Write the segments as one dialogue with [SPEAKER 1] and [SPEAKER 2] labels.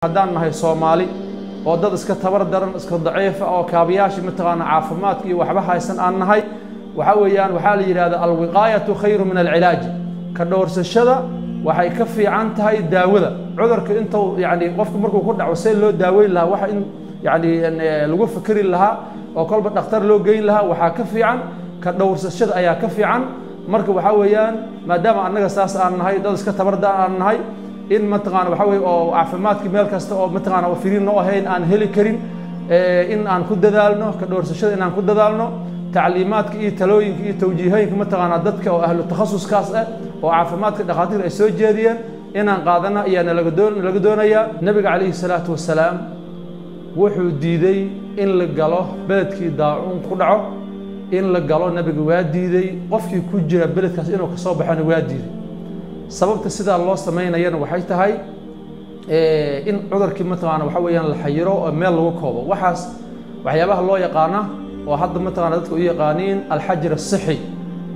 [SPEAKER 1] Haddaan nahay Soomaali oo dad iska tabar daran, iska daciifa oo kaabayaashii mataqaana caafimaadka iyo waxba haysan aan nahay, waxaa weeyaan waxaa la yidhahdaa alwiqaayatu khayru min alcilaaji, ka dhowrsashada waxay ka fiican tahay daawada. Cudurka intuu yani qofku markuu ku dhaco see loo daaweyn lahaa, waxa in yani lagu fikri lahaa oo kolba dhakhtar loo geyn lahaa, waxaa ka fiican ka dhowrsashada ayaa ka fiican. Marka waxaa weeyaan maadaama annaga saas aan nahay, dad iska tabarda aan nahay, in mataqaana waxa weye oo caafimaadkii meel kasta oo mataqaana oo firiin noo ahayn aan heli karin, in aan ku dadaalno ka dhowrsashada, inaan ku dadaalno tacliimaadka iyo talooyinka iyo tawjiihooyinka mataqaana dadka oo ahlu takhasuskaas ah oo caafimaadka dhakhaatiir ay soo jeediyeen inaan qaadana ayaa nalaga doonayaa. Nabiga calayhi salaatu wasalaam wuxuu diiday in la galo beledkii daacuun ku dhaco, in la galo nabiga waa diiday, qofkii ku jira beledkaas inuu kasoo baxona waa diiday. Sababta sidaa loo samaynayana waxay tahay in cudurkii mataqaana waxa weeyaan la xayiro oo meel lagu koobo. Waxaas waxyaabaha loo yaqaana oo hadda mataqaana dadka u yaqaaniin alxajir asixi,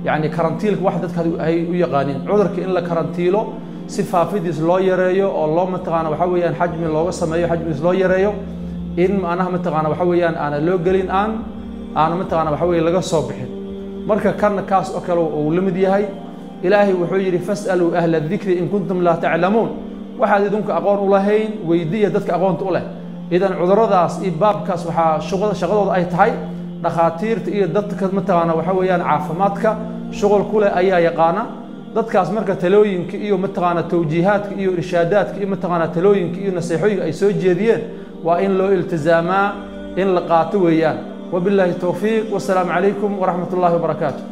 [SPEAKER 1] yacni karantiilka, wax dadka ay u yaqaaniin cudurka in la karantiilo si faafidiis loo yareeyo oo loo mataqaana waxa weeyaan xajmi looga sameeyo, xajmigiis loo yareeyo, in macnaha mataqaana waxa weeyaan aana loo gelin, aan aana mataqaana waxa weeye laga soo bixin. Marka kanna kaas oo kale uu la mid yahay. Ilaahay wuxuu yidhi fas'aluu ahla dikri in kuntum laa taclamuun, waxaad idinku aqoon u lahayn weydiiya dadka aqoonta u leh. Idan cuduradaas iyo baabkaas waxaa shaqadooda ay tahay dhakhaatiirta iyo dadka mataqaana waxa weeyaan caafimaadka shuqul ku leh ayaa yaqaana dadkaas. Marka talooyinka iyo mataqaana tawjiihaadka iyo irshaadaadka iyo mataqaana talooyinka iyo naseexooyinka ay soo jeediyeen waa in loo iltizaamaa, in la qaato weeyaan. Wabilaahi towfiiq, wasalaamu calaykum waraxmat ullahi wabarakaatu.